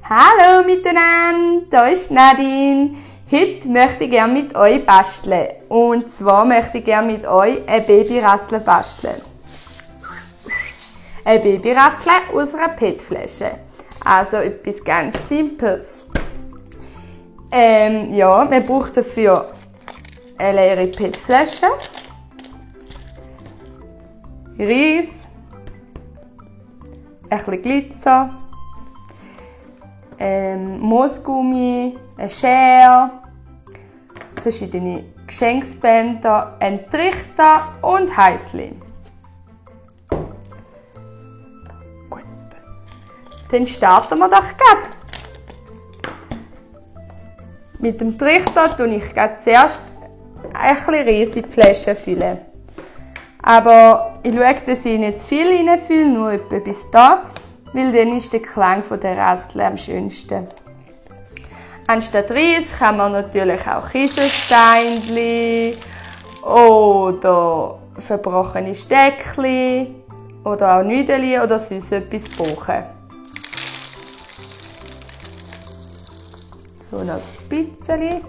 Hallo miteinander, da ist Nadine. Heute möchte ich gerne mit euch basteln. Und zwar möchte ich gerne mit euch ein Babyrassel basteln. Ein Babyrassel aus einer PET-Flasche. Also etwas ganz Simples. Man braucht dafür eine leere PET-Flasche, Reis, ein bisschen Glitzer, Moosgummi, eine Schere, verschiedene Geschenksbänder, ein Trichter und Heißli. Gut. Dann starten wir doch gerade. Mit dem Trichter tue ich zuerst ein bisschen Reis in die Flasche füllen. Aber ich schaue, dass ich nicht zu viel reinfülle, nur etwa bis da, weil dann ist der Klang der Rassel am schönsten. Anstatt Reis kann man natürlich auch Kieselsteinchen oder verbrochene Steckchen oder auch Nüdeli oder sonst etwas brauchen. So, noch ein bisschen.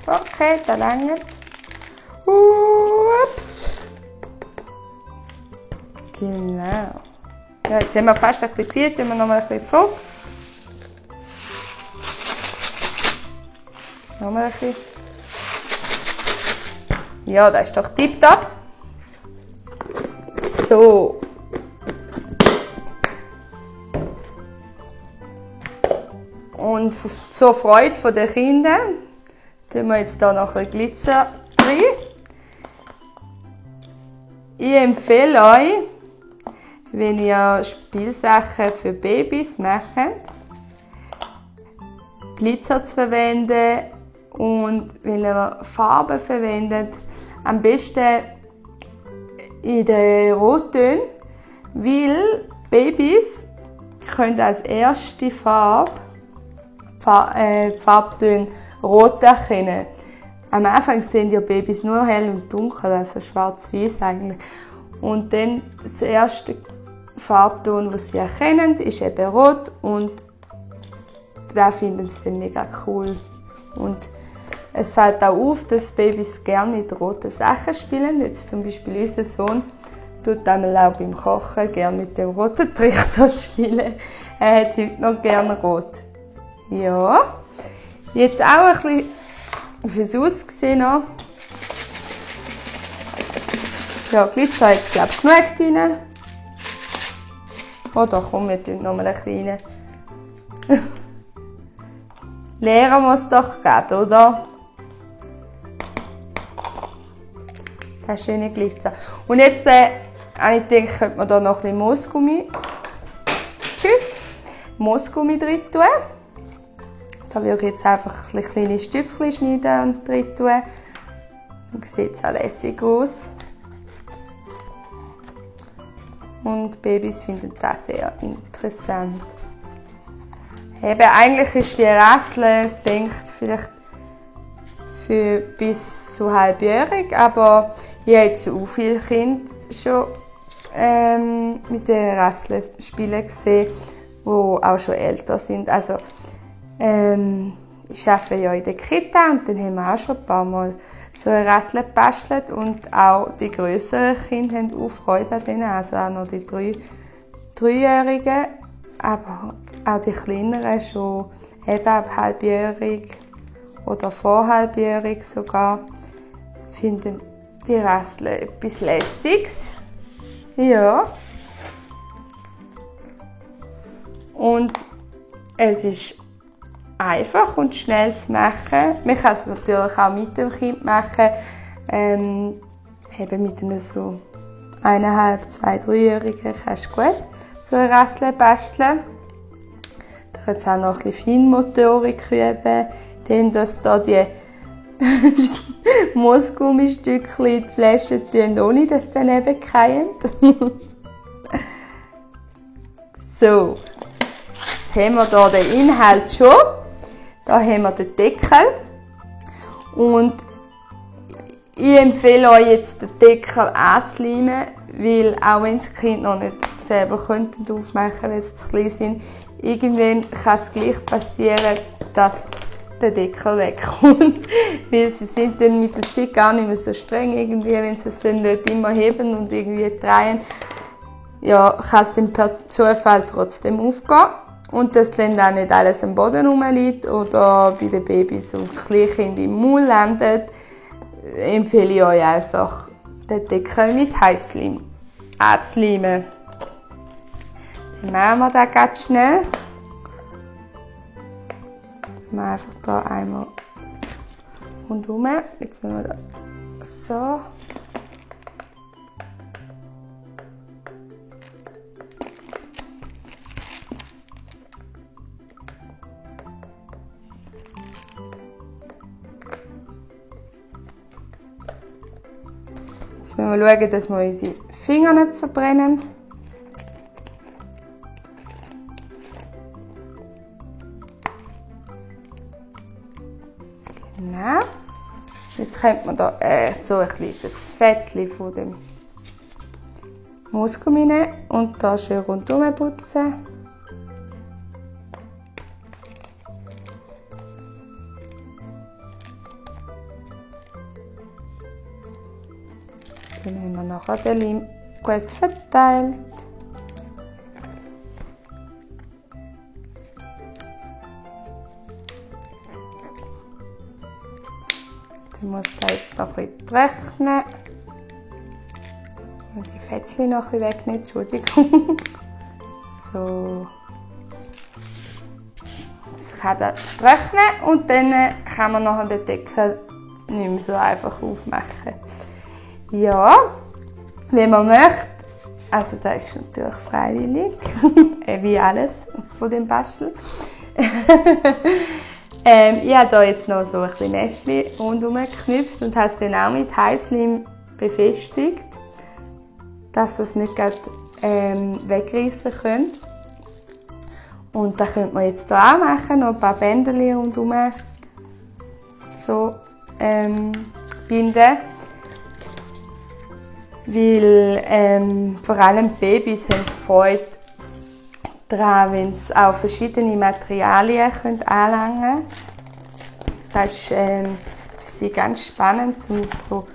Okay, das reicht. Ups. Genau. Ja, jetzt haben wir fast ein bisschen gefüllt, wenn wir noch mal ein bisschen zurück. Noch mal ein bisschen. Ja, das ist doch tipptopp. So. Und zur Freude der Kinder tun wir jetzt hier noch ein bisschen Glitzer rein. Ich empfehle euch, wenn ihr Spielsachen für Babys macht, Glitzer zu verwenden und wenn ihr Farben verwendet, am besten in den Rottönen, weil Babys können als erste Farbtöne rot erkennen. Am Anfang sehen ja Babys nur hell und dunkel, also schwarz-weiß eigentlich. Und dann das erste Farbton, das sie erkennen, ist eben rot und da finden sie dann mega cool. Und es fällt auch auf, dass Babys gerne mit roten Sachen spielen. Jetzt zum Beispiel unser Sohn tut einmal auch beim Kochen gerne mit dem roten Trichter spielen. Er hat heute noch gerne rot. Ja, jetzt auch ein bisschen fürs Aussehen noch. Ja, Glitzer hat glaube ich genug drin. Oder komm, wir tun noch mal ein bisschen rein. Leeren muss es doch geben, oder? Das schöne Glitzer. Und jetzt ich denke, könnte man da noch ein bisschen Moosgummi. Tschüss! Moosgummi drin tun. Da würde ich jetzt einfach ein kleine Stückchen schneiden und drin tun. Dann sieht es auch lässig aus. Und Babys finden das sehr interessant. Eben, eigentlich ist die Rassel gedacht vielleicht für bis zu halbjährig, aber ich habe jetzt auch viele Kinder schon mit den Rasseln spielen gesehen, die auch schon älter sind. Also, ich arbeite ja in der Kita und dann haben wir auch schon ein paar Mal so eine Rassel gebastelt und auch die grösseren Kinder haben auch Freude an denen, also auch noch die Dreijährigen, aber auch die kleineren schon eben ab halbjährig oder vor halbjährig sogar finden die Rassel etwas Lässiges. Ja. Und es ist einfach und schnell zu machen. Man kann es natürlich auch mit dem Kind machen. Eben mit einem so 1,5-, 2-, 3-Jährigen kannst du gut so eine Rassel basteln. Da kann es auch noch ein bisschen Feinmotorik üben, indem dass da die Moosgummistückchen in die Flasche tun, ohne dass sie daneben fallen. So, jetzt haben wir hier den Inhalt schon. Da haben wir den Deckel. Und ich empfehle euch jetzt, den Deckel anzuleimen, weil auch wenn das Kind noch nicht selber aufmachen könnte, weil sie zu klein sind, irgendwann kann es gleich passieren, dass der Deckel wegkommt. Weil sie sind dann mit der Zeit gar nicht mehr so streng, irgendwie, wenn sie es dann nicht immer heben und irgendwie drehen, ja, kann es dann per Zufall trotzdem aufgehen. Und dass dann auch nicht alles am Boden rumliegt oder bei den Babys und Kleinkindern im Maul landet, empfehle ich euch einfach, den Deckel mit Heißleim anzuleimen. Dann machen wir das ganz schnell. Wir machen einfach hier einmal rundherum. Jetzt müssen wir das so. Jetzt müssen wir schauen, dass wir unsere Finger nicht verbrennen. Genau. Jetzt könnte man da so ein kleines Fettchen von dem Moosgummi nehmen und da schön rundherum putzen. Dann haben wir nachher den Leim gut verteilt. Dann muss da jetzt noch ein bisschen trocknen. Und die Fettchen noch ein bisschen wegnehmen, Entschuldigung. So. Jetzt kann das trocknen und dann kann man nachher den Deckel nicht mehr so einfach aufmachen. Ja, wenn man möchte, also das ist natürlich freiwillig, wie alles von dem Bastel. Ich habe hier jetzt noch so ein bisschen Nestchen rundherum geknüpft und habe es dann auch mit Heißleim befestigt, dass ihr es nicht gerade wegreißen könnt. Und das könnte man jetzt hier auch machen, noch ein paar Bänder rundherum so binden. Weil vor allem Babys haben Freude daran, wenn sie auch verschiedene Materialien anlangen können. Das ist für sie ganz spannend, um so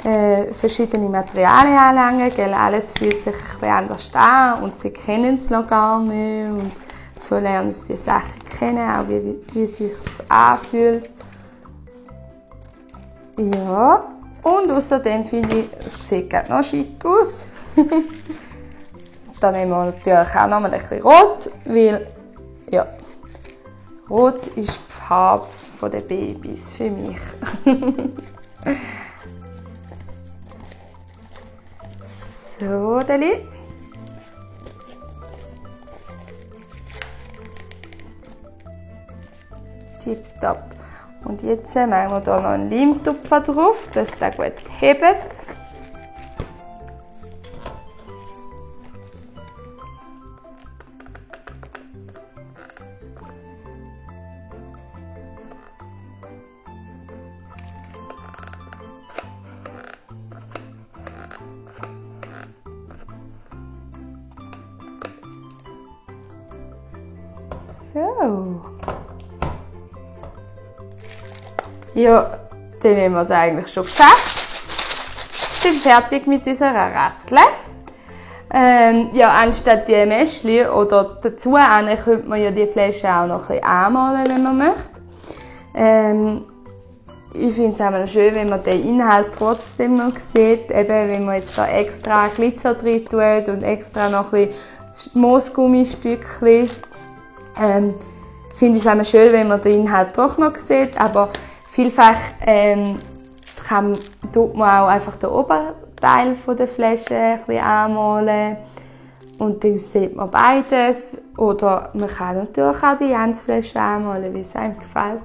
verschiedene Materialien anlangen. Gell? Alles fühlt sich ein bisschen anders an und sie kennen es noch gar nicht. Und so lernen sie die Sachen kennen, auch wie es sich anfühlt. Ja. Und außerdem finde ich, es sieht gerade noch schick aus. Dann nehmen wir natürlich auch noch mal ein bisschen Rot, weil ja, Rot ist die Farbe der Babys für mich. So, Deli. Tipptopp. Und jetzt machen wir hier noch einen Leimtupfer drauf, dass der gut hebt. So. Ja, dann haben wir es eigentlich schon geschafft. Wir sind fertig mit unserer Rassel. Ja, anstatt die Mäschli oder dazu könnte man ja die Flasche auch noch ein bisschen anmalen, wenn man möchte. Ich finde es auch schön, wenn man den Inhalt trotzdem noch sieht. Eben, wenn man jetzt da extra Glitzer drin tut und extra noch ein bisschen Moosgummistückchen. Finde ich es auch schön, wenn man den Inhalt doch noch sieht. Aber vielfach tut man auch einfach den Oberteil der Flasche ein bisschen anmalen. Und dann sieht man beides. Oder man kann natürlich auch die ganze Flasche anmalen, wie es einem gefällt.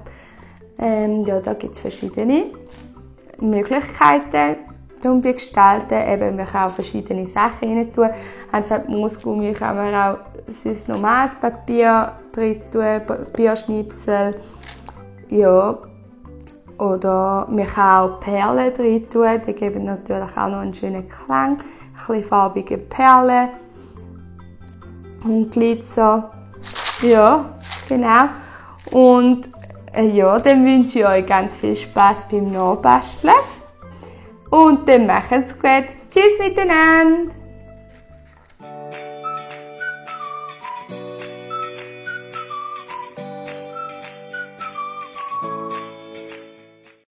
Ja, da gibt es verschiedene Möglichkeiten, um die zu gestalten. Eben, man kann auch verschiedene Sachen rein tun. Anstatt Moosgummi kann man auch sonst normales Papier drin tun, Papierschnipsel. Ja. Oder man kann auch Perlen drin tun, die geben natürlich auch noch einen schönen Klang. bisschen farbige Perlen und Glitzer. Ja, genau. Und ja, dann wünsche ich euch ganz viel Spaß beim Nachbasteln. Und dann macht's gut. Tschüss miteinander!